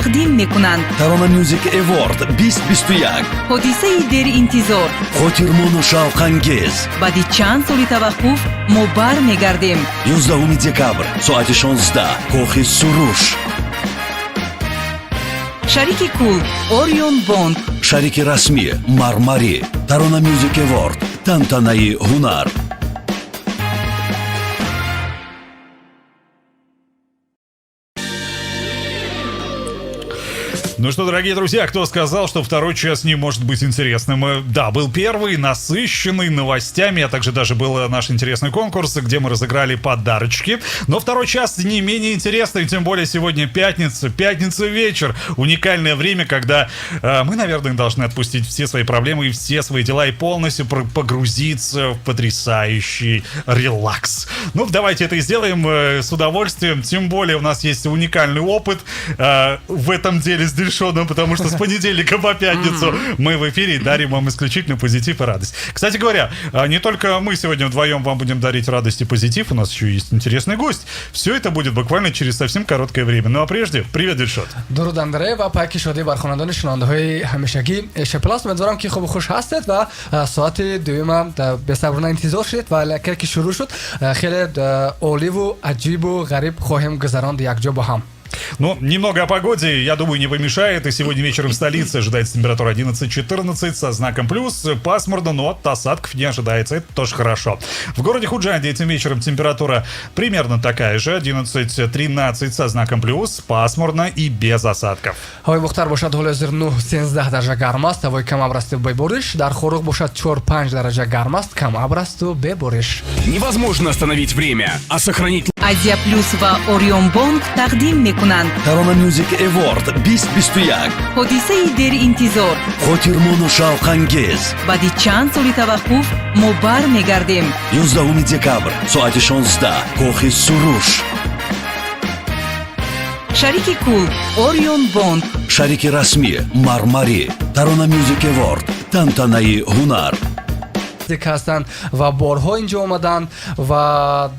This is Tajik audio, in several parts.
Тақдим мекунанд. Тарона Music Award 2021. Ҳодисаи деринтизор. Хотирмону шавқангез. Баъди чанд соли таваққуф мо бармегардем. 11 декабр, соати 16, Кохи Суруш. Шарики кул Орион Бонк. Шарики расмӣ Мармарӣ. Тарона Music Award — тантанаи ҳунар. Ну что, дорогие друзья, кто сказал, что второй час не может быть интересным? Да, был первый, насыщенный новостями, а также даже был наш интересный конкурс, где мы разыграли подарочки. Но второй час не менее интересный, тем более сегодня пятница, пятница вечер. Уникальное время, когда мы, наверное, должны отпустить все свои проблемы и все свои дела и полностью погрузиться в потрясающий релакс. Ну, давайте это и сделаем с удовольствием, тем более у нас есть уникальный опыт в этом деле с Дильшодом, потому что с понедельника по пятницу мы в эфире и дарим вам исключительно позитив и радость. Кстати говоря, не только мы сегодня вдвоем вам будем дарить радость и позитив, у нас еще есть интересный гость. Все это будет буквально через совсем короткое время. Ну а прежде, привет, Дильшод. Дуруд, Андрей, ва пайки шодӣ бар хонандони шунавандаҳои ҳамешагӣ Эша Плас. Умедворам, ки хубу хуш ҳастед ва соати дуюмам бесаброна интизор шудед ва аллакай ки шурӯъ шуд, хеле оливу аҷибу ғариб хоҳем гузаронд якҷо бо ҳам. Ну, немного о погоде, я думаю, не помешает. И сегодня вечером в столице ожидается температура 11-14 со знаком плюс. Пасмурно, но от осадков не ожидается. Это тоже хорошо. В городе Худжанде этим вечером температура примерно такая же. 11-13 со знаком плюс. Пасмурно и без осадков. Ҳавои Бохтар бошад ҳоли ҳозир 9-13 дараҷа гарм аст, ҳавои кам абр асту бебориш. Дар Хоруғ бошад 4-5 дараҷа гарм аст, кам абр асту бебориш. Невозможно остановить время, а сохранить Азия Плюс ва Орион Бонк тақдим мекунанд. Тарона Music Award 2021. Ҳодисаи деринтизор. Хотирмону шавқангез. Баъди чанд соли таваққуф мо бармегардем. 11 декабр, соати 16, Кохи Суруш. Шарики кул Орион Бонк. Шарики расмӣ Мармарӣ. Тарона Music Award — тантанаи ҳунар. Ҳастанд ва борҳо инҷо омаданд ва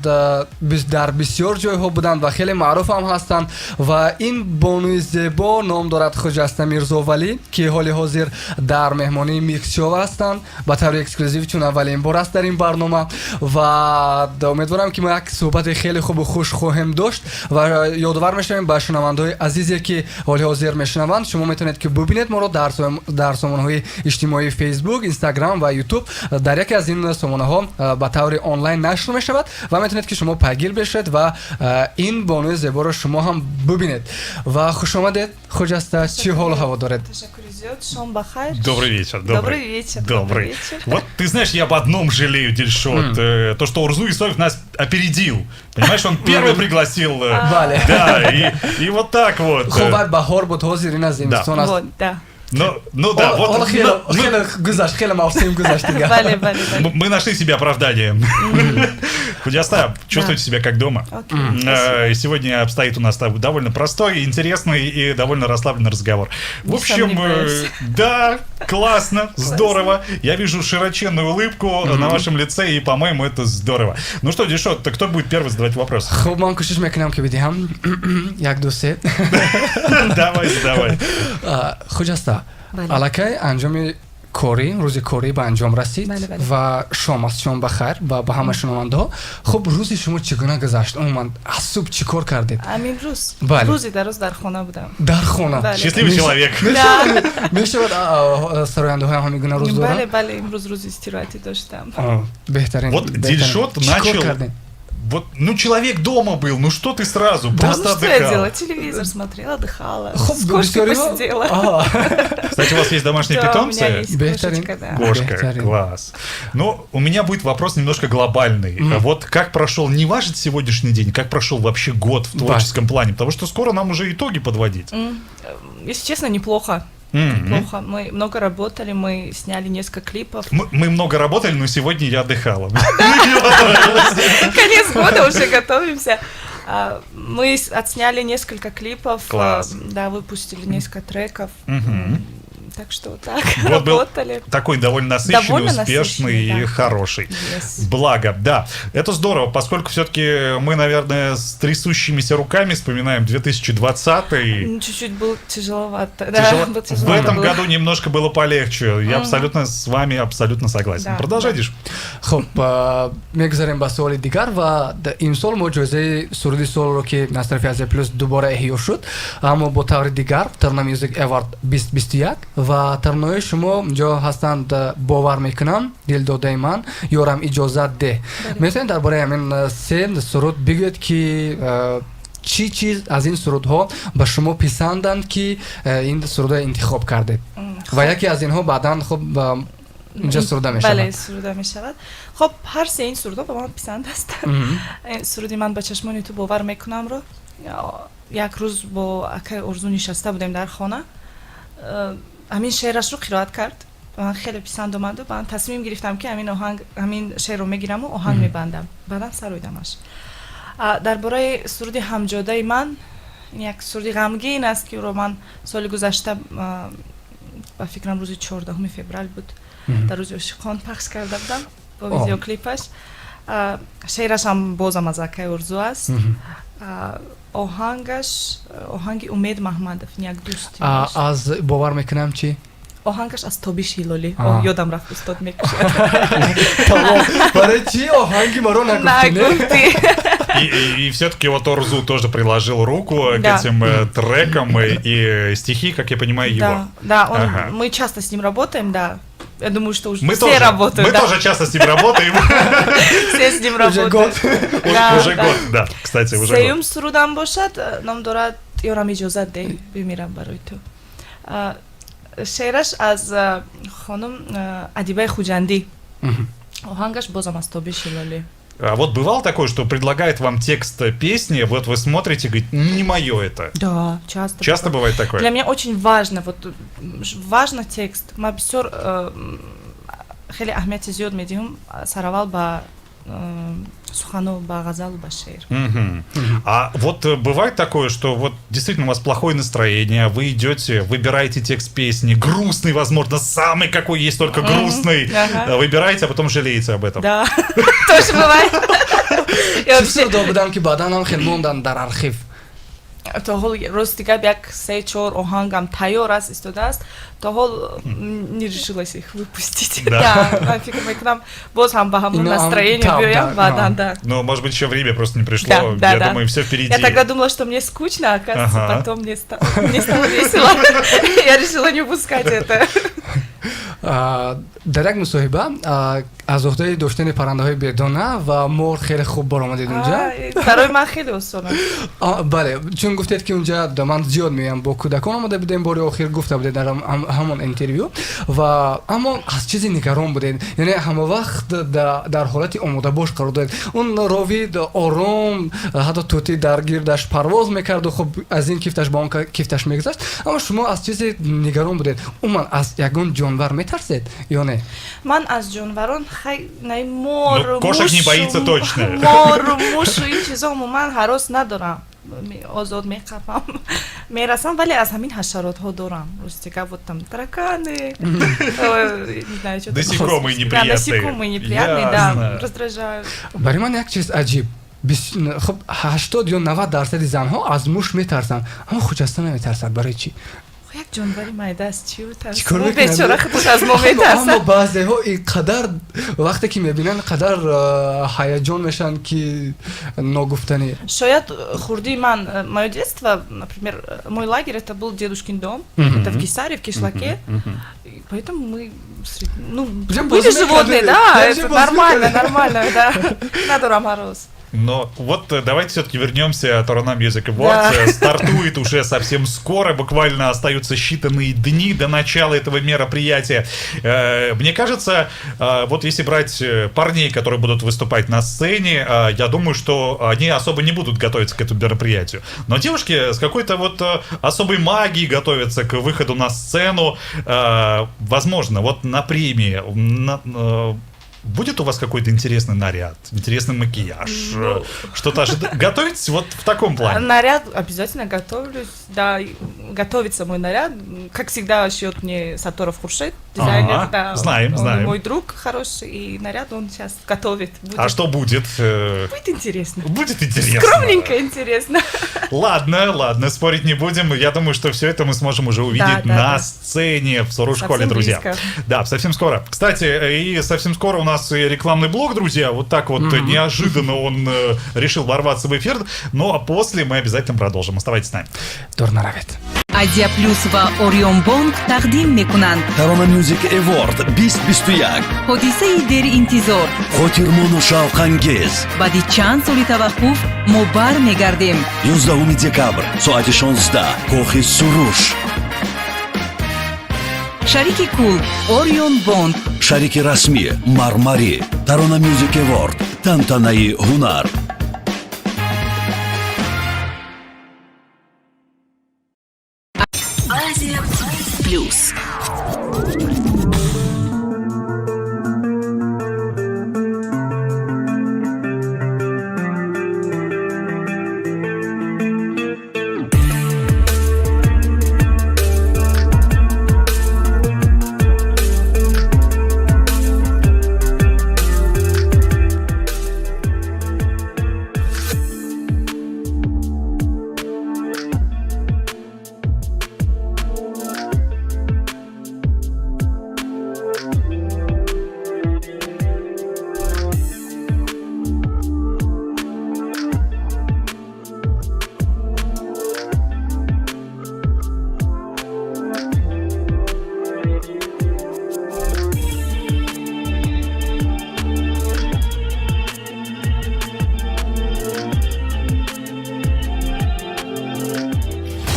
дар бисёр ҷойҳо буданд ва хеле маъруф ҳам ҳастанд. Ва ин бонуи зебо ном дорад Хуҷаста Мирзовалӣ, ки ҳоли ҳозир дар меҳмонии Миксшоу ҳастанд ба таври эксклюзив, чун аввалин бор аст дар ин барнома. Ва умедворам, ки мо як суҳбати хеле хубу хуш хоҳем дошт. Ва ёдовар мешавем ба шунавандаҳои азизе, ки ҳоли ҳозир мешунаванд: шумо метавонед, ки бубинед моро дар сомонаҳои иҷтимоии Фейсбук, Инстаграм ва Ютуб. Дар яке аз ин сомонаҳо ба таври онлайн нашр мешавад ва метавонед, ки шумо пайгир бишавед ва ин бонуи зеборо шумо ҳам бубинед. Ва хушомадед, Хуҷаста, чӣ ҳолу ҳаво доред? Ташаккури зиёд, шом бахайр. Добрый вечер. Добрый вечер. Добрый. Вечер. Вот ты знаешь, я об одном жалею, Дильшод. То, что Урзу Исоев нас опередил. Понимаешь, он первый пригласил. Бале. Да, и вот так вот. Хуб, баҳор буд, ҳозир ина зимистон аст. Вот, да. Ну да, вот. Ҳоло хеле гузашт, хеле мавсим гузашт дигар. Бале, бале, бале. Мы нашли себе оправдание. Худжаста, чувствуете себя как дома. Окей, спасибо. Сегодня обстоит у нас так довольно простой, интересный и довольно расслабленный разговор. В Не общем, сомневаюсь. Да, классно, здорово. Я вижу широченную улыбку на вашем лице, и, по-моему, это здорово. Ну что, Дильшод, так кто будет первый задавать вопрос? Хуб, ман кӯшиш мекунам, ки бидиҳам. Як, ду, се. Давай, давай. Хуҷаста, Бале. аллакай анҷоми корӣ, рӯзи корӣ ба анҷом расид Бале, бале. ва шом аст. Шом бахайр ва ба ҳама шунавандаҳо. Хуб, рӯзи шумо чӣ гуна гузашт? Умуман, аз субҳ чӣ кор кардед? Амин рӯз. Бале. Рӯзи дароз дар хона будам. Дар хона? Бале. Счастливый человек. Мешавад, сарояндаҳоям ҳамин гуна рӯз Бале, доранд? бале, имрӯз рӯзи истироҳатӣ доштам. Беҳтарин. Вот беҳтарин. Дильшод Чӣ кор начал. кардем? Вот, ну, человек дома был, ну что ты сразу? Да. Просто Ну, что я отдыхал. делала? Телевизор смотрела, отдыхала. Хуб, С кошкой бисёриҳо- посидела. Аҳа. Кстати, у вас есть домашние Да, у питомцы? меня есть Беҳтарин. кошечка, да. Кошка, Беҳтарин. Класс. Ну, у меня будет вопрос немножко глобальный. Вот как прошел не ваш сегодняшний день, как прошел вообще год в творческом плане? Потому что скоро нам уже итоги подводить. Если честно, неплохо. Неплохо. Мы много работали, мы сняли несколько клипов. Мы много работали, но сегодня я отдыхала. Конец года, уже готовимся. Мы отсняли несколько клипов. Класс. Да, выпустили несколько треков. Мгм. Так что так, Год был работали. такой довольно насыщенный, Довольно успешный насыщенный, и да. хороший. Yes. Благо, да. Это здорово, поскольку все-таки мы, наверное, с трясущимися руками вспоминаем 2020. Ну, чуть-чуть было тяжеловато. Да, было В тяжеловато этом было. году немножко было полегче. Я абсолютно с вами абсолютно согласен. Да, Продолжай, да. Диш. Хуб, мегузарем ба суоли дигар ва имсол мо ҷоизаи суруди солро, ки аз тарафи Азия Плюс дубора эҳё шуд, аммо бо таври дигар, Тарона Music Award 2021, ва таронаҳои шумо инҷо ҳастанд: «Бовар мекунам», «Дилдодаи ман», «Ёрам иҷозат деҳ». Метавонед дар бораи ҳамин се суруд бигӯед, ки чӣ чиз аз ин сурудҳо ба шумо писанданд, ки ин сурудҳо интихоб кардед, ва яке аз инҳо баъдан, хуб, инҷо суруда мешавад? Бале, суруда мешавад. Хоб, ҳар се ин сурудҳо ба ман писанд ҳастанд. Суруди «Ман ба чашмони ту бовар мекунам»-ро як рӯз бо акаи Орзу нишаста будем дар хона, ҳамин шеърашро қироат кард, ба ман хеле писанд омаду ба ман тасмим гирифтам, ки ҳамин оҳанг, ҳамин шеърро мегираму оҳанг мебандам, баъдан сароидамаш. Дар бораи суруди «Ҳамҷодаи ман», ин як суруди ғамгин аст, ки ӯро ман соли гузашта, ба фикрам, рӯзи 14 феврал буд, дар рӯзи ошиқон пахш карда будам бо видеоклипаш. Шеърашам бозам аз акаи Орзу аст. Оҳангаш оҳанги Умед Маҳмадов, ин як дӯсти мост. Аз «Бовар мекунам» чӣ? Оҳангаш аз Тобиш Ҳилолӣ. Ёдам рафт, устод мекушад. Тамом, барои чӣ оҳанги маро нагуфтӣ, не? Нагуфтӣ. И все-таки вот Орзу тоже приложил руку к этим трекам и стихи, как я понимаю, его. Да, он, мы часто с ним работаем, да. Я думаю, что уже Мы все тоже, работают. Мы да. тоже часто с ним работаем. Все с ним Уже работают. год. Да, Уже да. год, да, кстати, уже год. Сеюм сурудам бошад, ном дорад «Ёрам иҷозат деҳ бимирам барои ту». Шеъраш аз хонум Адибаи Хуҷандӣ, оҳангаш бозам аз Тобиш Ҳилолӣ. А вот бывало такое, что предлагает вам текст песни, вот вы смотрите, говорит: «Не мое это». Да, часто. Часто бывает такое? Для меня очень важно, вот важно текст. Ма бисёр хеле аҳамияти зиёд медиҳам сараввал ба сухану, ба ғазалу, ба шеър. Мгм. А вот бывает такое, что вот действительно у вас плохое настроение, вы идете, выбираете текст песни, грустный, возможно, самый какой есть только грустный, выбираете, а потом жалеете об этом. Да, тоже бывает. Я Чӣ вообще сурудҳо буданд, ки баъдан ҳам хел монданд дар архив? То ҳол, рости гап, як се чор оҳангам тайёр аст, истодааст, то ҳол не решилась их выпустить. Да, ман фикр мекунам, боз ҳам ба ҳамон Ино ҳам настроение таб, биёям, да, баъдан, да. Но, может быть, еще время просто не пришло. Да, Я да. думаю, все впереди. Я тогда думала, что мне скучно, а оказывается, потом мне стало весело. Я решила не упускать это. Дар як мусоҳиба аз уҳдаи доштани паррандаҳои бедона ва мор хеле хуб баромадед унҷа. Барои ман хеле осон аст. Бале, чун гуфтед, ки унҷа да ман зиёд меоям, бо кӯдакон омада будем бори охир, гуфта будед дар ҳамон интервю, ва аммо аз чизе нигарон будед, яъне ҳама вақт дар ҳолати омодабош қарор доред. Он ровӣ ором, ҳатто тӯтӣ дар гирдаш парвоз мекарду, хуб, аз ин кифташ ба он кифташ мегузашт, аммо шумо аз чизе нигарон будед. Умуман, аз ягон ҷонвар метарсед ё не? Ман аз ҷонварон, хай, най, мор, Ну, кошек не боится точно. Мору, мушу, ин чизо умуман ҳарос надорам, озод меқапам, мерасам, вале аз ҳамин ҳашаротҳо дорам, рости гап, вот там тараканы, не знаю, что там. Насекомые Да, неприятные. насекомые неприятные, да, Ясно. раздражают. Барои ман як чиз аҷиб. Хуб, 80 ё 90 дарсади занҳо аз муш метарсанд, аммо Хуҷаста наметарсад. Барои чӣ? Як ҷонвари майда аст, чӣ Чӣ кор ӯ мекунад? бечора худаш аз мо Аммо метарсад. баъзеҳо ин қадар, вақте ки мебинанд, қадар ҳаяҷон мешаванд, ки ногуфтанӣ. Шояд хурдии ман, мое детство, например, мой лагерь — это был дедушкин дом, это в Гисаре, в кишлаке. И поэтому мы ну, Прям были возьми, животные, когда- да, Я это же возьми, нормально, когда- нормально, да. Надо мороз. Но вот давайте все-таки вернемся. Tarona Music Awards стартует уже совсем скоро, буквально остаются считанные дни до начала этого мероприятия. Мне кажется, вот если брать парней, которые будут выступать на сцене, я думаю, что они особо не будут готовиться к этому мероприятию. Но девушки с какой-то вот особой магией готовятся к выходу на сцену. Возможно, вот на премии, Будет у вас какой-то интересный наряд, интересный макияж? Ну. Что-то готовитесь вот в таком плане? Наряд обязательно готовлюсь, да, готовится мой наряд. Как всегда, шьет мне Саторов Хуршид, дизайнер, Ага, да. знаем, он знаем. Мой друг хороший, и наряд он сейчас готовит. Будет, А что будет? Будет интересно. Будет интересно. Скромненько интересно. Ладно, ладно, спорить не будем. Я думаю, что все это мы сможем уже увидеть Да, да, на да. сцене в Суруш-школе, Совсем друзья. близко. Да, совсем скоро. Кстати, и совсем скоро у нас и рекламный блок, друзья. Вот так вот неожиданно он решил ворваться в эфир. Ну а после мы обязательно продолжим. Оставайтесь с нами. Дур наравед. Азия Плюс ва Орион Бонк тақдим мекунанд. Тарона Music Award 2021. Ҳодисаи деринтизор. Хотирмону шавқангез. Баъди чанд соли таваққуф мо бармегардем. 11 декабр, соати 16, Кохи Суруш. Шарики кул Орион Бонк. Шарики расмӣ Мармарӣ. Тарона Music Award, тантанаи ҳунар. Азия Плюс.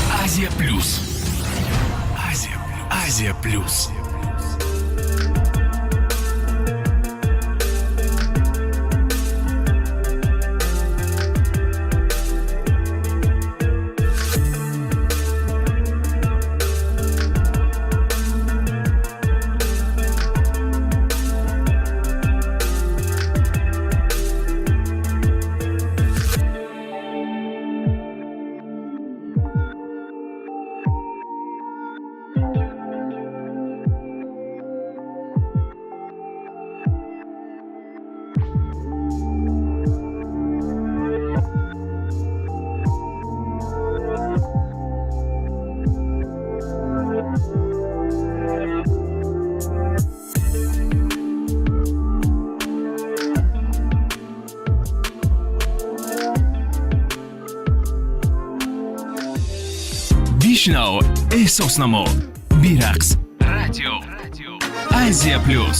Азия Плюс. Азия Плюс. Азия Плюс. Бишнав, эҳсос намо, бирақс. Радио Азия Плюс.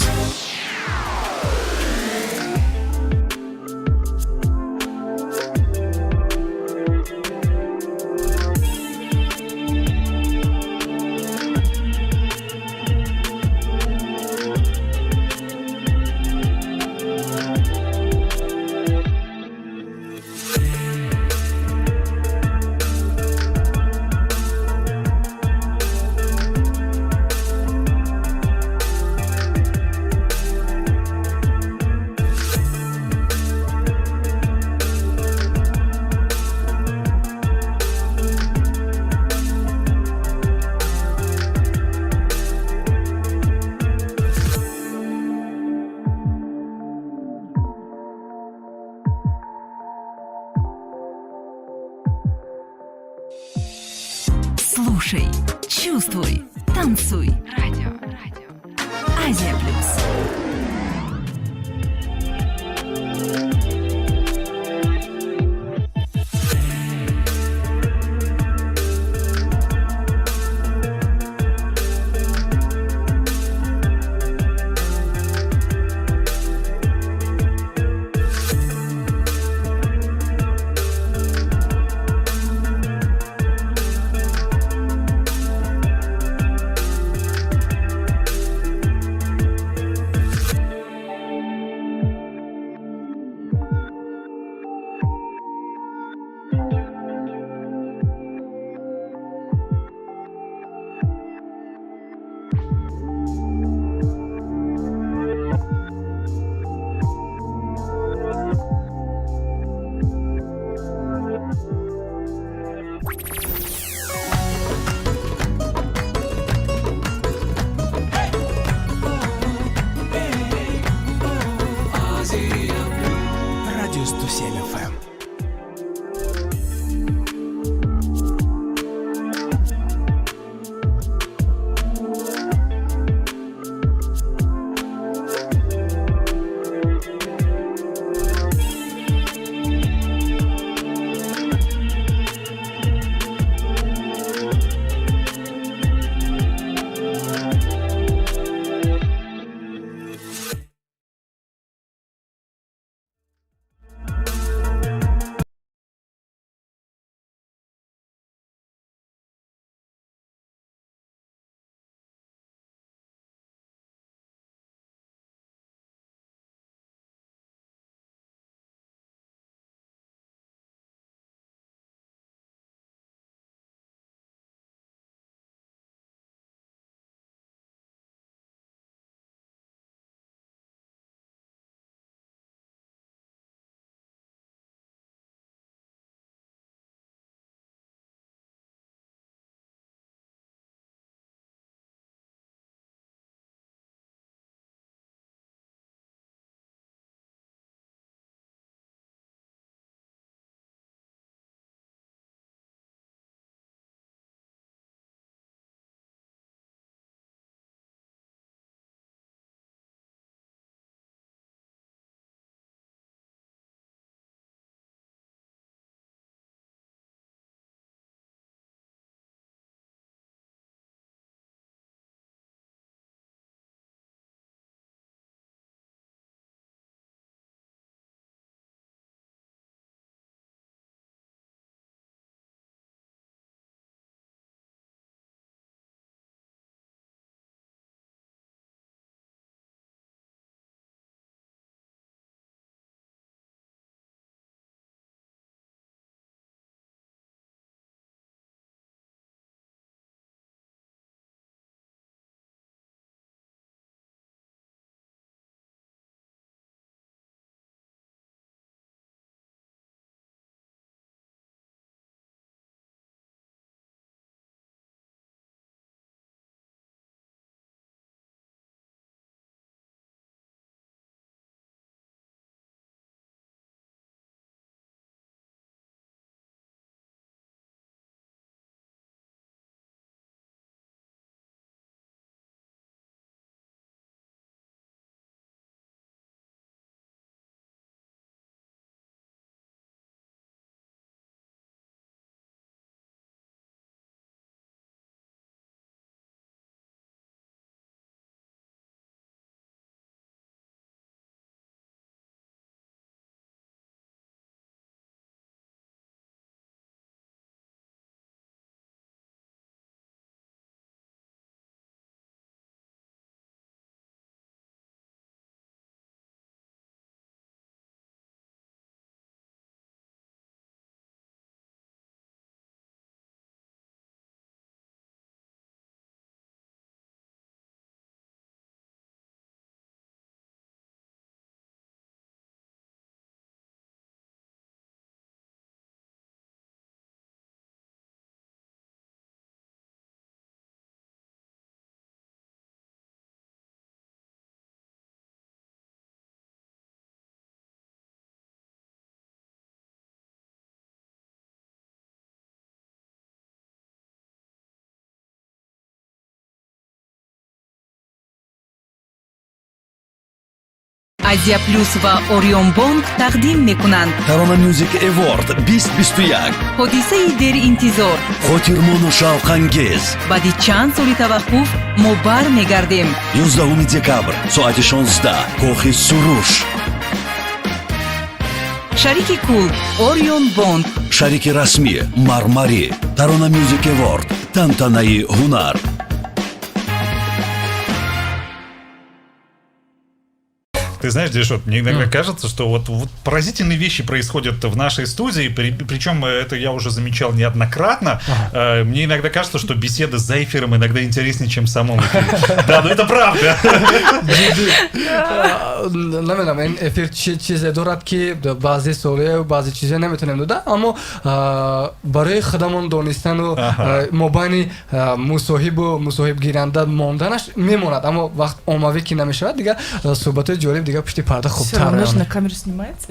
Слушай, чувствуй, танцуй. Радио, радио. Азия Плюс. Азия Плюс ва Ориёнбонк тақдим мекунанд. Тарона Music Award 2021. Ҳодисаи деринтизор. Хотирмону шавқангез. Баъди чанд соли таваққуф мо бармегардем. 11 декабр, соати 16, Кохи Суруш. Шарики кул Орион Бонк. Шарики расмӣ Мармарӣ. Тарона Music Award, тантанаи ҳунар. Ты знаешь, Дильшод, мне иногда кажется, что вот поразительные вещи происходят в нашей студии, причем это я уже замечал неоднократно. Мне иногда кажется, что беседа за эфиром иногда интереснее, чем в самом эфире. Да, но это правда. Намедонам, ин эфир чӣ чизе дорад, ки баъзе суоле, баъзе чизе наметонем дода, аммо барои худамон донистану мобайни мусоҳибу мусоҳибгиранда монданаш мемонад, аммо вақт оммавӣ ки намешавад, дигар суҳбатҳои ҷолиб дигар пушти парда хубтар. На камеру снимается.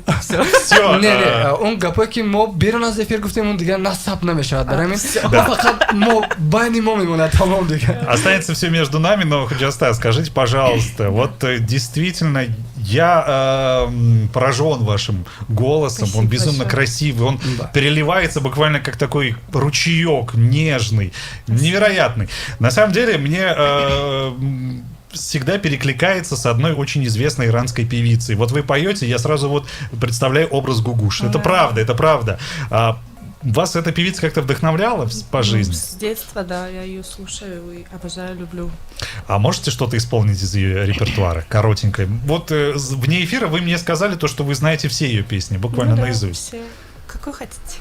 Не, не, он гапое ки мо берун аз эфир гуфтем, он дигар насаб намешавад, барои ҳамин фақат мо байни мо мемонад, тамом дигар. Останется все между нами, но, Худжаста, скажите, пожалуйста, вот действительно я поражен вашим голосом. Спасибо Он безумно большое. Красивый, он переливается буквально как такой ручеек нежный, невероятный. На самом деле мне всегда перекликается с одной очень известной иранской певицей. Вот вы поете, я сразу вот представляю образ Гугуш. Это правда, это правда. Вас эта певица как-то вдохновляла по Ну, жизни? с детства, да, я ее слушаю и обожаю, люблю. А можете что-то исполнить из ее репертуара? Коротенькое. Вот вне эфира вы мне сказали то, что вы знаете все ее песни, буквально Ну да, наизусть. все. Какой хотите?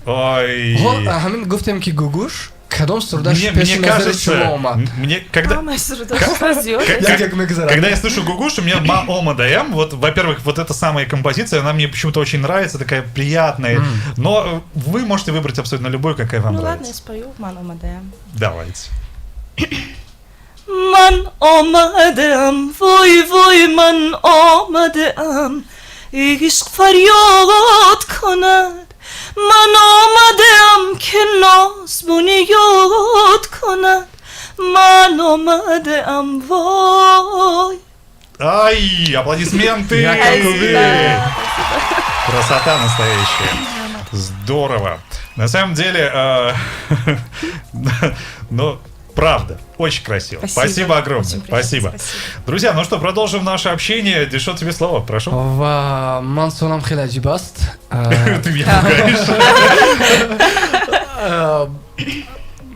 Ой. Ҳамин гуфтем, ки Гугуш кадом сурудаш Мне пеши назари кажется, шумо омад? Мне, когда, Мама Как- Як як мегузарад. Когда я слышу Гугуш, у меня Ман омадаам. Вот, во-первых, вот эта самая композиция, она мне почему-то очень нравится, такая приятная. Но вы можете выбрать абсолютно любую, какая вам Ну ладно, я нравится. спою Ман омадаам. Давайте. Ман омадам, вой вой, ман омадам, ишқ фарёд кунад. Ман омадам, ки ноз бунёд кунад. Ман омадам, вой. Ай, аплодисменты! Спасибо. Красота настоящая. Здорово. На самом деле, но правда, очень красиво. Спасибо. Спасибо огромное. Очень приятно, Спасибо. спасибо. Друзья, ну что, продолжим наше общение. Дильшод, тебе слово, прошу. Ва ман суолам хеле аҷиб аст. Ты меня пугаешь.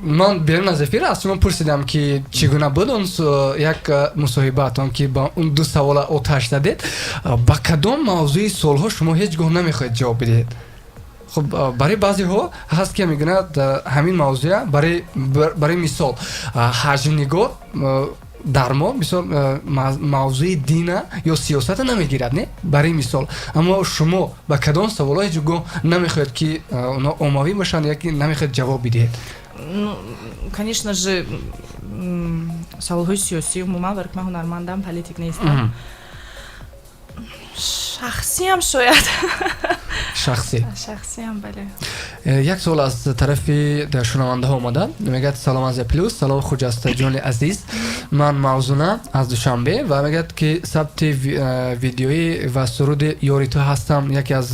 Ман берун аз эфир аз шумо пурсидам, ки чӣ гуна буд он як мусоҳибаатон, ки ба он ду савола оташ задед, ба кадом мавзӯи суолҳо шумо ҳеҷ гоҳ намехоҳед ҷавоб бидиҳед? Хуб, барои баъзеҳо ҳаст, ки мегӯянд ҳамин мавзӯя, барои мисол, ҳаҷвнигор дар мо мисол мавзӯи дина ё сиёсата намегирад, не, барои мисол. Аммо шумо ба кадом саволҳо ҳеҷ гоҳ намехоҳед, ки онҳо оммавӣ бошанд, яки намехоҳед ҷавоб бидиҳед? Ну, конечно же, саволҳои сиёсӣ умуман, барои ки ман ҳунармандам, политик нестам. Шахсиам шояд. Шахсӣ. Шахсиам, бале. Як суол аз тарафи шунавандаҳо омада, мегӯяд: «Салом, Азия Плюс, салом, Хуҷастаҷони азиз, ман Мавзуна аз Душанбе», ва мегӯяд, ки сабти видеоӣ ва суруди «Ёри ту ҳастам» яке аз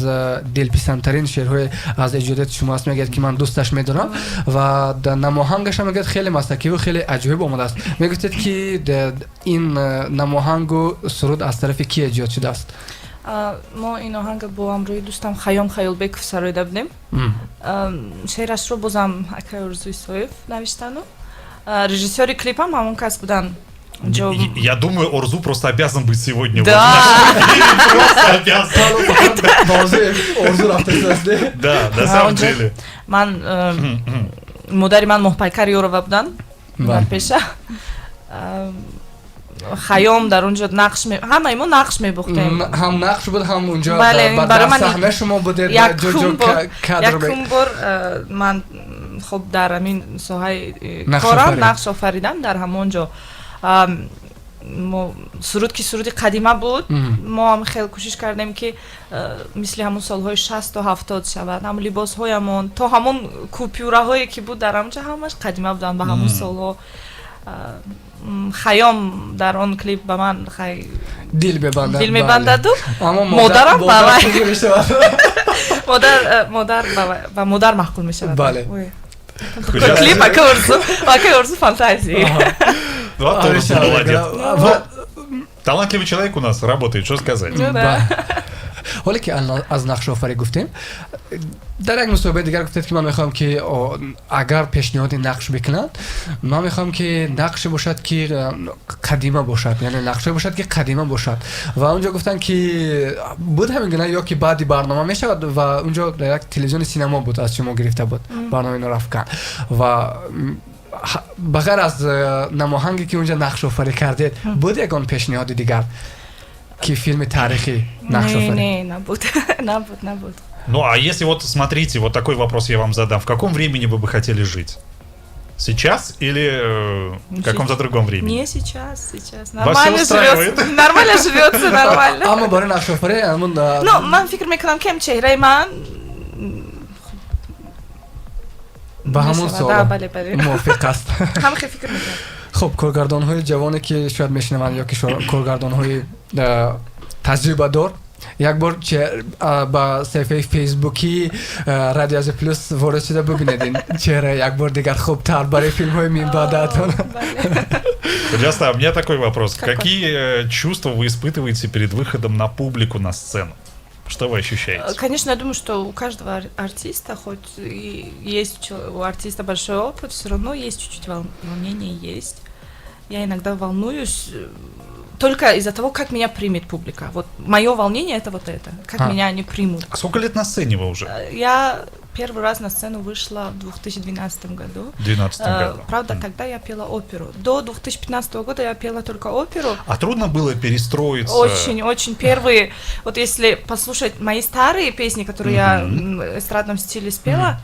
дилписандтарин шеърҳои аз эҷодияти шумо аст. Мегӯяд, ки ман дӯсташ медорам ва намоҳангаша, мегӯяд, хеле маслакиву хеле аҷоиб омадааст. Мегуфтед, ки ин намоҳангу суруд аз тарафи ки эҷод шудааст? Мо ин оҳанга бо ҳамроҳи дӯстам Хайём Хаёлбеков сароида будем. Шеърашро бозам акай Орзу Исоев навиштану режиссёри клипам ҳамон кас будан. Я думаю, Орзу просто обязан быть сегодня. Да. Просто обязан. Орзу рафтааст. Да, на самом деле. Ман модари ман Моҳпайкар Ёрова буданд дар пеша. Хайём дар он ҷо нақш, ҳамаи мо нақш мебохтем. Ҳам нақш буд, ҳам унҷо дар саҳна шумо будед. Якум бор ман хоб дар ҳамин соҳаи корам нақш офаридам дар ҳамон ҷо. Мо суруд, ки суруди қадима буд, мо ҳам хеле кӯшиш кардем, ки мисли ҳамон солҳои 60-у 70 шавад. Ҳам либосҳоямон то ҳамон купюраҳое ки буд дар ҳамонҷо, ҳамаш қадима буданд, ба ҳамон солҳо. Хайём дар он клип ба ман хай дил мебандад. Дил мебандаду Аммо модарам ба модар вай. қабул мешавад. Модар ба модар маъқул мешавад. Бале. Ой. Куҷо- Клип акаи Орзу фантазии. Вот Ари тоже шавад. молодец. Ва- Талантливый человек у нас работает, что сказать. Ну да. Ҳоле ки аз нақшофарӣ гуфтем, дар як мусоҳибаи дигар гуфтед, ки ман мехоҳам, ки агар пешниҳоди нақш бикунанд, ман мехоҳам, ки нақше бошад, ки қадима бошад, яъне нақшое бошад, ки қадима бошад. Ва онҷо гуфтанд, ки буд ҳамин гуна ё ки баъди барнома мешавад. Ва онҷо дар як телевизиони синемо буд, аз шумо гирифта буд барномаи Нурафкан. Ва ба ғайр аз намоҳанге, ки онҷо нақшофарӣ кардед, буд ягон пешниҳоди дигар, ки филми таърихӣ Не, нақшофарӣ? не, набуд, набуд, набуд. Ну, а если вот, смотрите, вот такой вопрос я вам задам. В каком времени вы бы хотели жить? Сейчас или в Ну, каком-то другом времени? Не, сейчас, сейчас. Вас всё Нормально устраивает? живется. Нормально живется, нормально. Аммо барои нақшофарӣ ҳамун Ну, ман фикр мекунам, ки чеҳраи ман ба ҳамон мешавад. суол Да, бале, бале. мувофиқ аст. Ҳам хел фикр мекунам. Хуб, коргардонҳои ҷавоне, ки шояд мешунаванд, ё ки коргардонҳои таҷрибадор, як бор ба саҳифаи фейсбукии Радио Азия Плюс ворид шуда бубинед ин чеҳра як бор дигар хубтар барои филмҳои минбаъдаатон. Бале. Худжаста, у меня такой вопрос. Какой? Какие чувства вы испытываете перед выходом на публику, на сцену? Что вы ощущаете? Конечно, я думаю, что у каждого артиста, хоть и есть у артиста большой опыт, все равно есть чуть-чуть волнение, есть. Я иногда волнуюсь только из-за того, как меня примет публика. Вот мое волнение — это вот это, как меня они примут. А сколько лет на сцене вы уже? Я первый раз на сцену вышла в 2012 году. В 2012 году. Правда, тогда я пела оперу. До 2015 года я пела только оперу. А трудно было перестроиться? Очень, очень. Первые, вот если послушать мои старые песни, которые я в эстрадном стиле спела,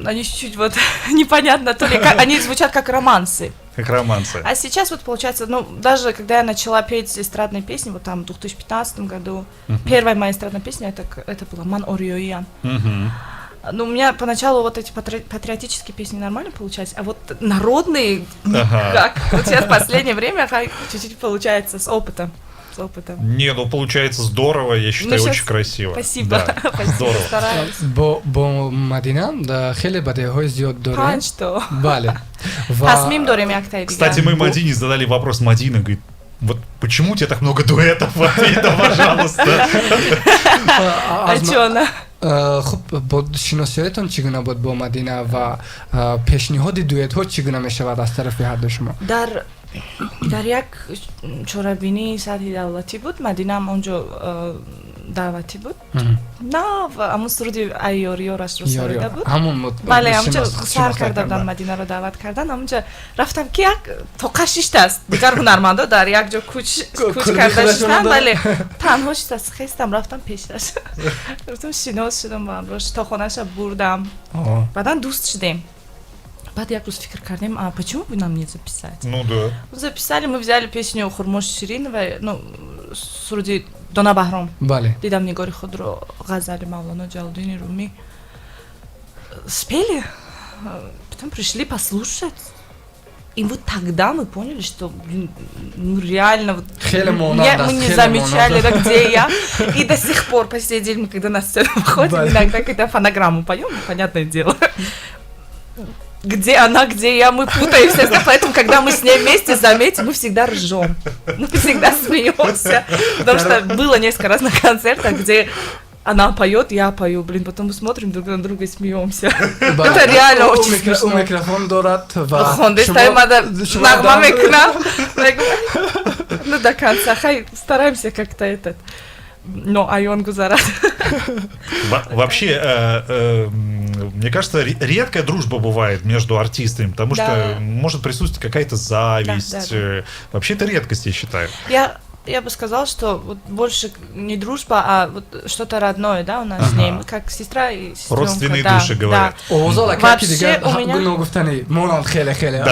они чуть-чуть вот непонятно, то ли как, они звучат как романсы. Как романсы. А сейчас вот получается, ну, даже когда я начала петь эстрадные песни, вот там в 2015 году, первая моя эстрадная песня, это была «Ман ориёиам». Ну, у меня поначалу вот эти патриотические песни нормально получались, а вот народные никак. Вот сейчас в последнее время чуть-чуть получается с опытом. С опытом. Не, ну получается здорово, я считаю, Ну, щас очень красиво. Спасибо. Да, Спасибо, здорово. стараюсь. Бо Мадина хеле бадеҳҳои зиёд дорем. Панҷ то. Бале. Ва Тасмим дорем яктай дигар. Кстати, мы Мадине задали вопрос. Мадина говорит: вот почему у тебя так много дуэтов? Ответь, да, пожалуйста. Аз А чё она? Хуб, бо шиносиётон чӣ гуна буд бо Мадина ва пешниҳоди дуэтҳо чӣ гуна мешавад аз тарафи ҳарду шумо? Дар як чорабинии сатҳи давлатӣ буд, Мадинаам онҷо даъватӣ буд. На, ҳамун суруди «Ай ёр-ёрашро» сароида буд. Ҳамун буд. Бале, ҳамунҷо сар шинохта карда буданд, карда. Мадинаро даъват кардан. Ҳамунҷо рафтам, ки як тоқа шиштааст, дигар ҳунармандо дар як ҷо куч куч кулби карда худашон шиштанд. доранд. Бале, танҳо шиштааст. Хестам, рафтам пешаш, рафтам, шинос шудам ба ҳамрош, то хонаша бурдам. Баъдан дӯст шудем. Баъд як рӯз фикр кардем: а почему бы нам не записать? Ну да. Записали, мы взяли песню Хурмош Шириновой, ну, суруди Дона Баҳром. Бале. «Дидам нигори худро», ғазали Мавлоно Ҷалолуддини Румӣ. Спели, потом пришли послушать. И вот тогда мы поняли, что, блин, ну реально вот, Хеле монанд мы не хеле замечали, монанд. Да, где я. И до сих пор, по сей день, мы когда на сцену выходим, иногда, когда фонограмму поем, ну, понятное дело, где она, где я, мы путаемся. Поэтому, когда мы с ней вместе, заметь, мы всегда ржем. Мы всегда смеемся. Потому что было несколько раз на концертах, где она поет, я пою, блин, потом мы смотрим друг на друга и смеемся. Это реально очень смешно. У микрофон дорад ва Хонде мада нағма мекунам. Ну, до конца, хай, стараемся как-то этот, но айон гузарад. Вообще, мне кажется, редкая дружба бывает между артистами, потому что может присутствовать какая-то зависть. Да. Вообще это редкость, я считаю. Я бы сказала, что вот больше не дружба, а вот что-то родное, да, у нас с ней. Мы как сестра и сестренка. Родственные да, души, говорят. Да. Вообще у меня монанд хеле хеле.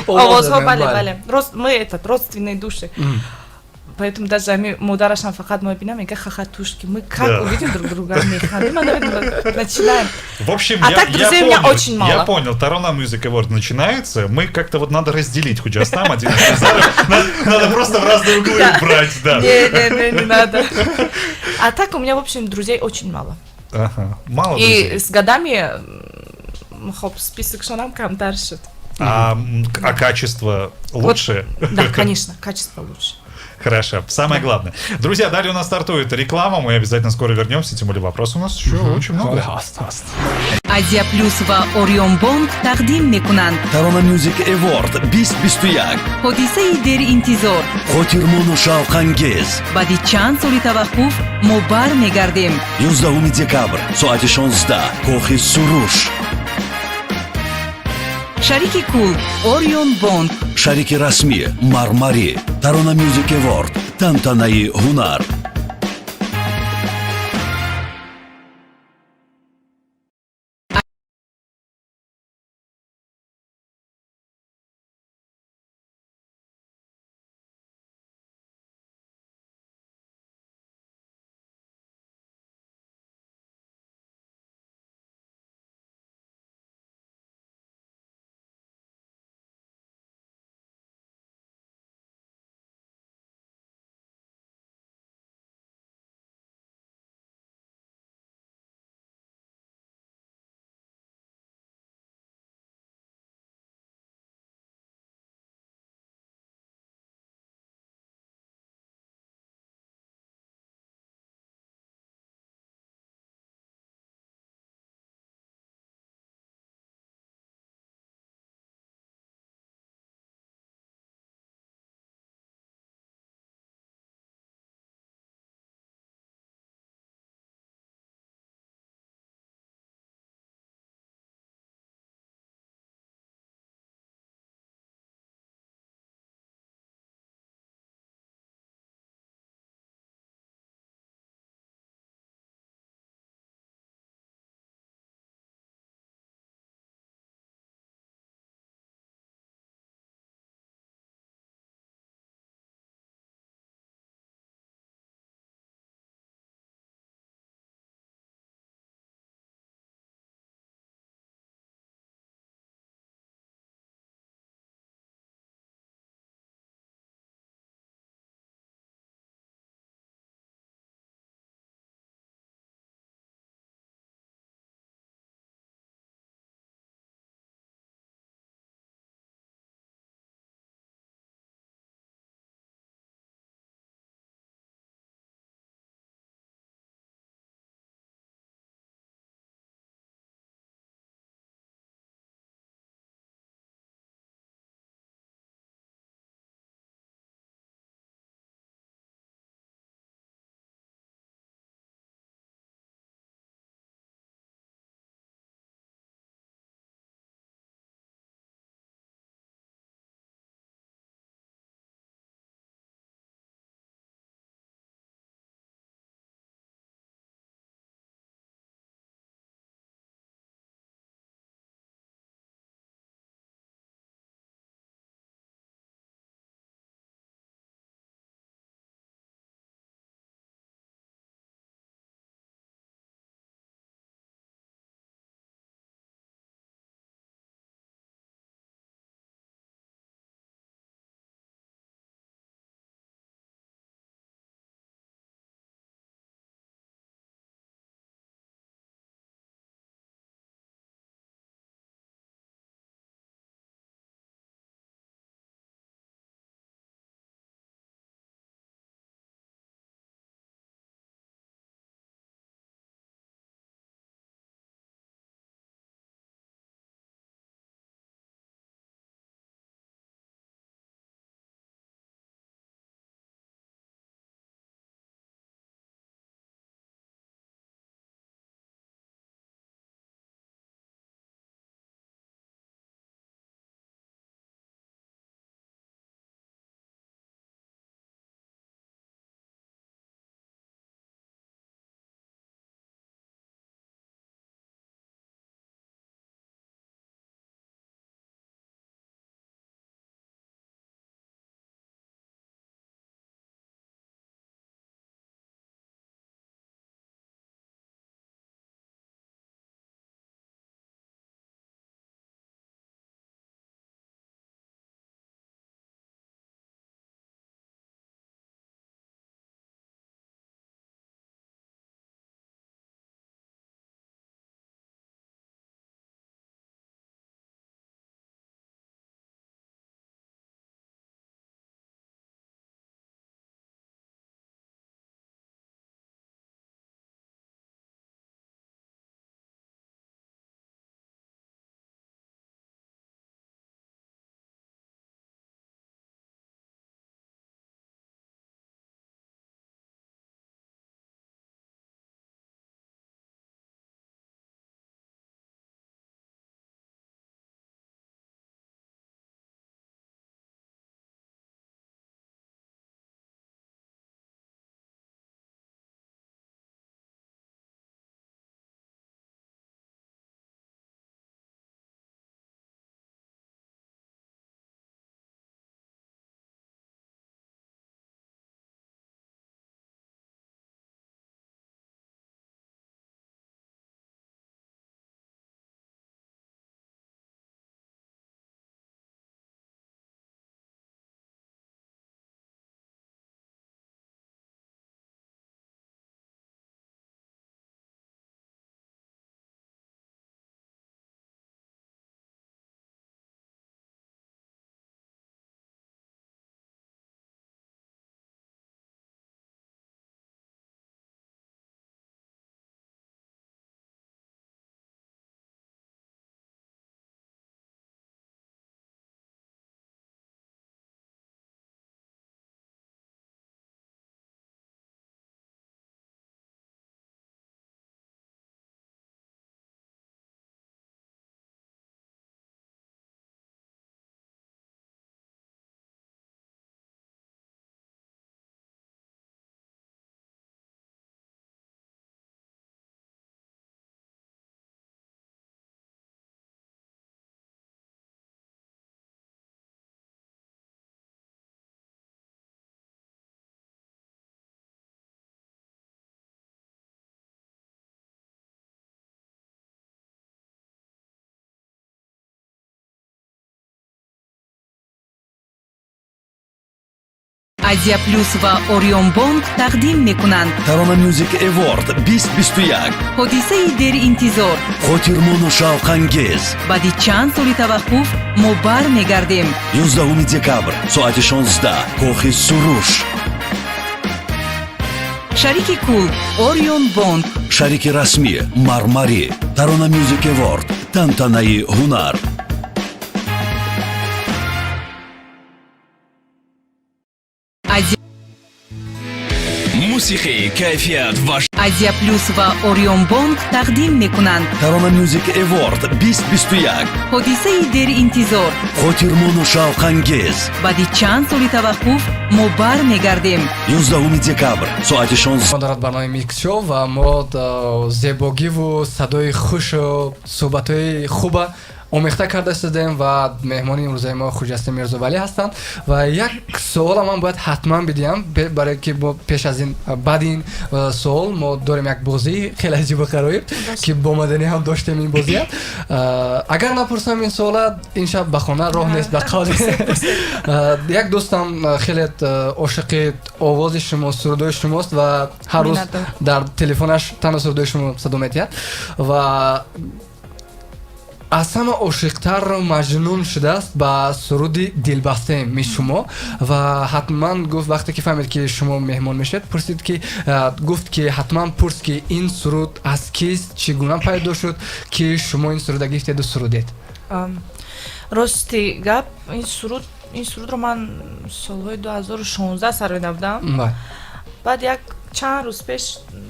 Овозҳо, бале, бале. Мы этот, родственные души. Поэтому даже ами модарашам фақат мебинам, мега хахатушки. Мы как увидим друг друга, механдим, начинаем. В общем, А я, так я друзей у меня понял, очень мало. Я понял, Тарона Music Award начинается, мы как-то вот надо разделить Худжаста, Мадина Назаров. Надо просто в разные углы брать, да. Не, не, не, не надо. А так у меня, в общем, друзей очень мало. Ага, мало И друзей. с годами хоп, список шонам камтар шуд. А качество лучше? Да, конечно, качество лучше. Хорошо, самое главное. Друзья, далее у нас стартует реклама, мы обязательно скоро вернемся, тем более вопросов у нас еще очень много. Ҳаст, ҳаст. Азия Плюс ва Ориёнбонк тақдим мекунанд. Тарона Music Award 2021. Ҳодисаи деринтизор. Хотирмону шавқангез. Баъди чанд соли таваққуф мо бармегардем. 11 декабр, соати 16, Кохи Суруш. Шарики кул Ориёнбонк. Шарики расмӣ Мармарӣ. Тарона Music Award, тантанаи ҳунар. Азия Плюс ва Ориёнбонк тақдим мекунанд. Тарона Music Award 2021. Ҳодисаи деринтизор. Хотирмону шавқангез. Баъди чанд соли таваққуф мо бармегардем. 11 декабр, соати 16, Кохи Суруш. Шарики кул Орион Бонк. Шарики расмӣ Мармарӣ. Тарона Music Award, тантанаи ҳунар. Мусиқӣ, кайфият ва Азия Плюс ва Ориёнбонк тақдим мекунанд. Тарона Music Award 2021. Ҳодисаи деринтизор. Хотирмону шавқангез. Баъди чанд соли таваққуф мо бармегардем. 11 декабр, соати 16. Мо дорад барномаи Микс Шоу ва мо зебогиву садои хушу суҳбатҳои хуба омехта карда шудем ва меҳмони имрӯзаи мо Хуҷаста Мирзовалӣ ҳастанд. Ва як суола ман бояд ҳатман бидиҳам, барое ки мо пеш аз ин, баъди ин суол мо дорем як бозии хеле аҷибу ғароиб, ки бо Маданӣ ҳам доштем ин бозия. Агар напурсам ин суола, ин шаб ба хона роҳ нест. Ба қавли як дӯстам, хеле ошиқи овози шумо, сурудои шумост ва ҳар рӯз дар телефонаш танҳо сурудои шумо садо медиҳад ва аз ҳама ошиқтарро маҷнун шудааст ба суруди «Дилбастаем» ми шумо. Ва ҳатман гуфт, вақте ки фаҳмид, ки шумо меҳмон мешавед, пурсид, ки гуфт, ки ҳатман пурс, ки ин суруд аз кист, чӣ гуна пайдо шуд, ки шумо ин суруда гирифтеду сурудед. Рости гап, ин сурудро ман солҳои 2016 сароида будам. Баъд як чанд рӯз пеш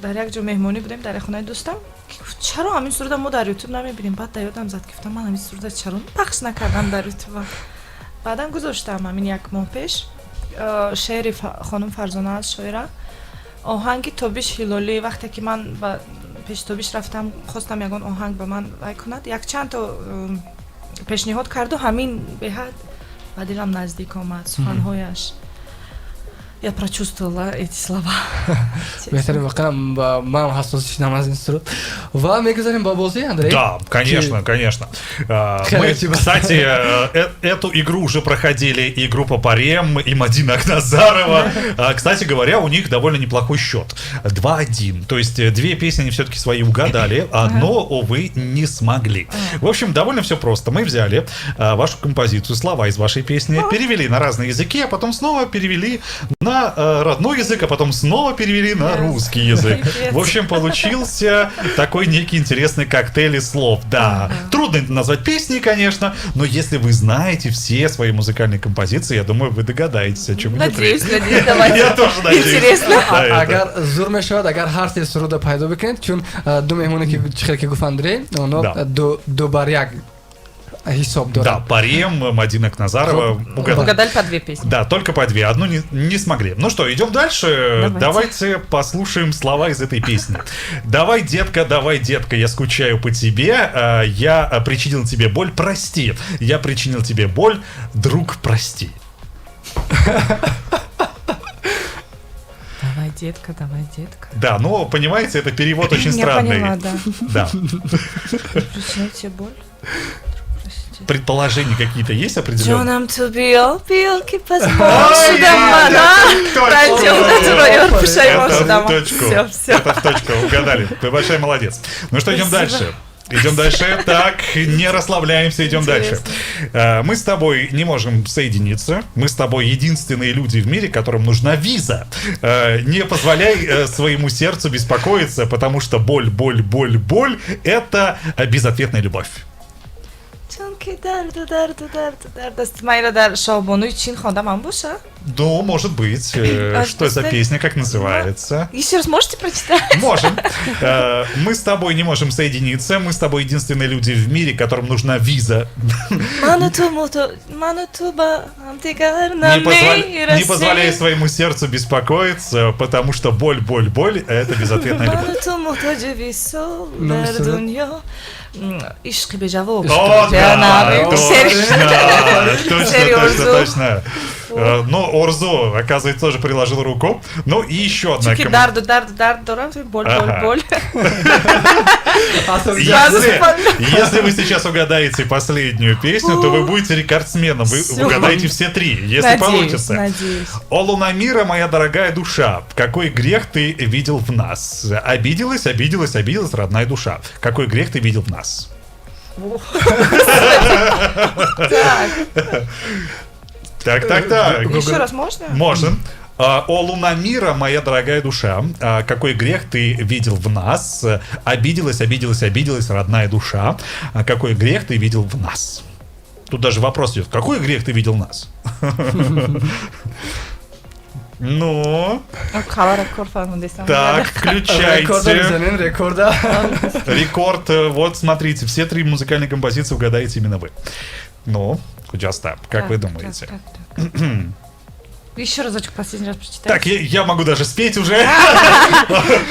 дар як ҷо меҳмонӣ будем, дар як хонаи дӯстам, ки гуфт: «Чаро ҳамин суруда мо дар Ютуб намебинем?» Баъд дар ёдам зад, ки гуфтам: «Ман ҳамин суруда чаро пахш накардам дар Ютуба?» Баъдан гузоштам ҳамин як моҳ пеш. Шеъри хонум Фарзона аст, шоира, оҳанги Тобиш Ҳилолӣ. Вақте ки ман ба пеши Тобиш рафтам, хостам ягон оҳанг ба ман вай кунад, якчандто пешниҳод карду ҳамин беҳад ба дилам наздик омад суханҳояш. Я прочувствовала эти слова. Беҳтарин, воқеан ман ҳассос шудам аз ин суруд. Ва мегузарем ба бозӣ, Андрей. Да, конечно, конечно. Мы, кстати, эту игру уже проходили и группа Парем, и Мадина Акназарова. Кстати говоря, у них довольно неплохой счет. 2-1. То есть две песни они все-таки свои угадали, одно, увы, не смогли. В общем, довольно все просто. Мы взяли вашу композицию, слова из вашей песни, перевели на разные языки, а потом снова перевели на родной язык, а потом снова перевели на русский язык. В общем, получился такой некий интересный коктейль из слов. Да, трудно это назвать песней, конечно, но если вы знаете все свои музыкальные композиции, я думаю, вы догадаетесь, о чем идет речь. Надеюсь, надеюсь, давайте. Я тоже надеюсь. Интересно. Агар зур мешавад, агар ҳар се суруда пайдо бикунед, чун ду меҳмоне, ки чихел ки гуфт Андрей, оно ду бар як ҳисоб дорад. Да, Парем, Мадина Акназарова угадали. Угадали по две песни. Да, только по две. Одну не смогли. Ну что, идем дальше. Давайте послушаем слова из этой песни. Давай, детка, давай, детка, я скучаю по тебе. Я причинил тебе боль, прости. Я причинил тебе боль, друг, прости. Давай, детка, давай, детка. Да, но, понимаете, это перевод очень странный. Я поняла, да. Да. Причинил тебе боль? Предположения какие-то есть определенные? Джоном to be all Это в точку, угадали. Ты большая молодец. Ну что, идем дальше. Идем дальше. Так, не расслабляемся, идем дальше. Мы с тобой не можем соединиться. Мы с тобой единственные люди в мире, которым нужна виза. Не позволяй своему сердцу беспокоиться, потому что боль, боль, боль, боль — это безответная любовь. Чунки дарду, дарду, дарду, дард аст. Ман инро дар «Шоҳбонуи Чин» хондам, ам боша? Ну, может быть. Что за песня, как называется? Еще раз можете прочитать? Можем. Мы с тобой не можем соединиться. Мы с тобой единственные люди в мире, которым нужна виза. Не позволяй своему сердцу беспокоиться, потому что боль, боль, боль — это безответная любовь. Ишқи беҷавоб. О, да, точно, точно, точно, точно. Но Орзу, оказывается, тоже приложил руку. Ну и еще одна. Чунки дарду, дарду, дард дорам, боль, боль, боль. Если вы сейчас угадаете последнюю песню, то вы будете рекордсменом. Вы угадаете все три, если получится. Надеюсь. «О, луна мира, моя дорогая душа, какой грех ты видел в нас? Обиделась, обиделась, обиделась, родная душа. Какой грех ты видел в нас?» Так. Так. Еще раз можно? Можно. «О, луна мира, моя дорогая душа, какой грех ты видел в нас? Обиделась, обиделась, обиделась, родная душа. Какой грех ты видел в нас?» Тут даже вопрос идет. Какой грех ты видел в нас? Ну, так, включайте. Рекорда. Рекорд. Вот, смотрите, все три музыкальные композиции угадаете именно вы. Ну, Худжаста, как вы думаете? Еще разочек, последний раз прочитай. Так, я могу даже спеть уже.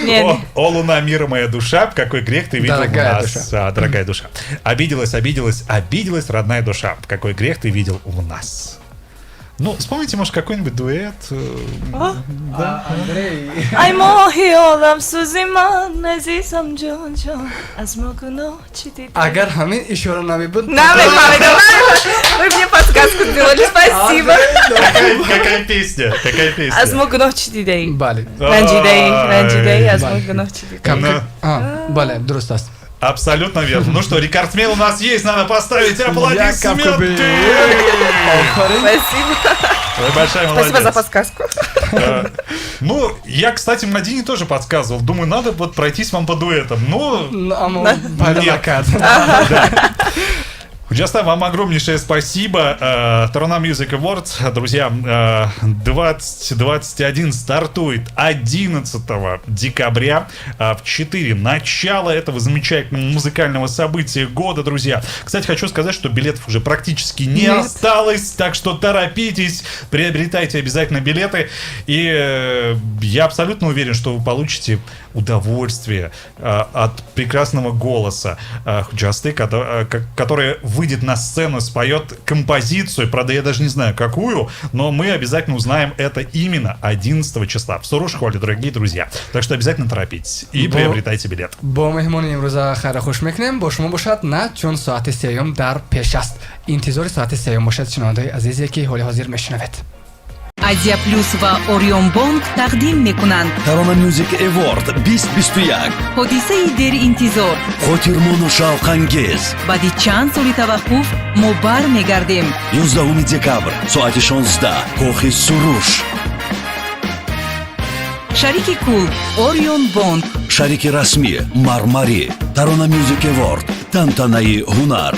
Нет. О, луна мира, моя душа, какой грех ты видел в нас. Дорогая душа. Обиделась, обиделась, обиделась, родная душа. Какой грех ты видел в нас. Ну, вспомните, может, какой-нибудь дуэт. Да, Андрей. Ай моҳи оламсӯзи ман, азизам, ҷон, ҷон, аз мо гуноҳ чӣ дидӣ? Агар ҳамин ишора намебуд. Намефаҳмидам. Вы мне подсказку сделали, спасибо. Какая песня? Какая песня? Аз мо гуноҳ чӣ дидаӣ? Бале. Ранҷидаӣ, ранҷидаӣ, аз мо гуноҳ чӣ дидаӣ? Бале, дуруст аст. Абсолютно верно. Ну что, рекордсмен у нас есть, надо поставить аплодисменты. Спасибо. Вы большая молодец. Спасибо за подсказку. Ну, я, кстати, Мадине тоже подсказывал. Думаю, надо вот пройтись вам по дуэтам. Но нет. Да. Худжаста, вам огромнейшее спасибо. Tarona Music Awards, друзья, 2021 стартует 11 декабря в 4. Начало этого замечательного музыкального события года, друзья. Кстати, хочу сказать, что билетов уже практически не осталось, так что торопитесь, приобретайте обязательно билеты. И я абсолютно уверен, что вы получите удовольствие от прекрасного голоса Худжасты, которая выйдет на сцену, споет композицию, правда, я даже не знаю какую, но мы обязательно узнаем это именно 11 числа в Суруш-холле, дорогие друзья. Так что обязательно торопитесь и приобретайте билет. Бо меҳмони имрӯза хайра хуш мекунем, бо шумо бошад на, чун соати сеюм дар пеш аст. Интизори соати сеюм бошад, шунавандаи азизе, ки ҳоли ҳозир мешунавед. Азия Плюс ва Орион Бонк тақдим мекунанд. Tarona Music Award 2021. Ҳодисаи деринтизор. Хотирмону шавқангез. Баъди чанд соли таваққуф мо бармегардем. 11 декабр, соати 16, Кохи Суруш. Шарики кул Орион Бонк. Шарики расмӣ Мармарӣ. Tarona Music Award, тантанаи ҳунар.